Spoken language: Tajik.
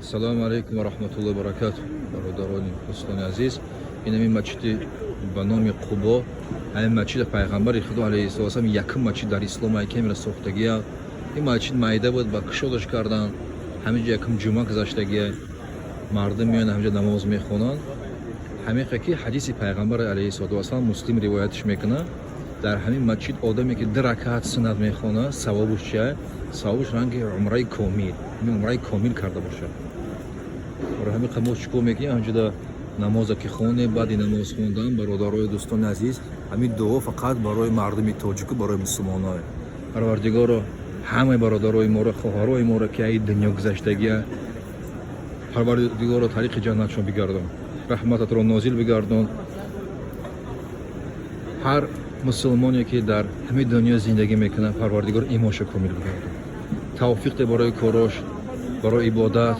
Ассалому алайкум ва раҳматуллоҳи ва баракатуҳ. Бародарони, дӯстони азиз, ин ҳамин масҷиди ба номи Қубо. Ҳамин масҷида Пайғамбари Худо алайҳиссалом, якум масҷид дар ислом айкемира сохтагия. Ин масҷид майда буд, ба кушодаш карданд. Ҳамин ҷо якум ҷумъа гузаштагия. Мардум меоянд, ҳаминҷо намоз мехонанд. Ҳамиқа ки ҳадиси Пайғамбар алайҳиссалоту вассалам, Муслим ривоятш мекунад, дар ҳамин масҷид одаме ки ду ракаат суннат мехонад, савобуш чия? Савобуш ранги умраи комил, ҳамин умраи комил карда бошад. Барои ҳамин мо чӣ кор мекунем? Ҳамҷода намоза ки хонем, баъди намоз хондан, бародарои, дӯстони азиз, ҳамин дуо фақат барои мардуми тоҷику барои мусулмоное. Парвардигоро, ҳамаи бародарои моро, хоҳарои моро, ки аи дунё гузаштагия, Парвардигоро, тариқи ҷаннатшон бигардон, раҳмататро нозил бигардон. Ҳар мусулмоне ки дар ҳамин дунё зиндагӣ мекунад, Парвардигор, имоншо комил бигардон, тавфиқ де барои корош, барои ибодат.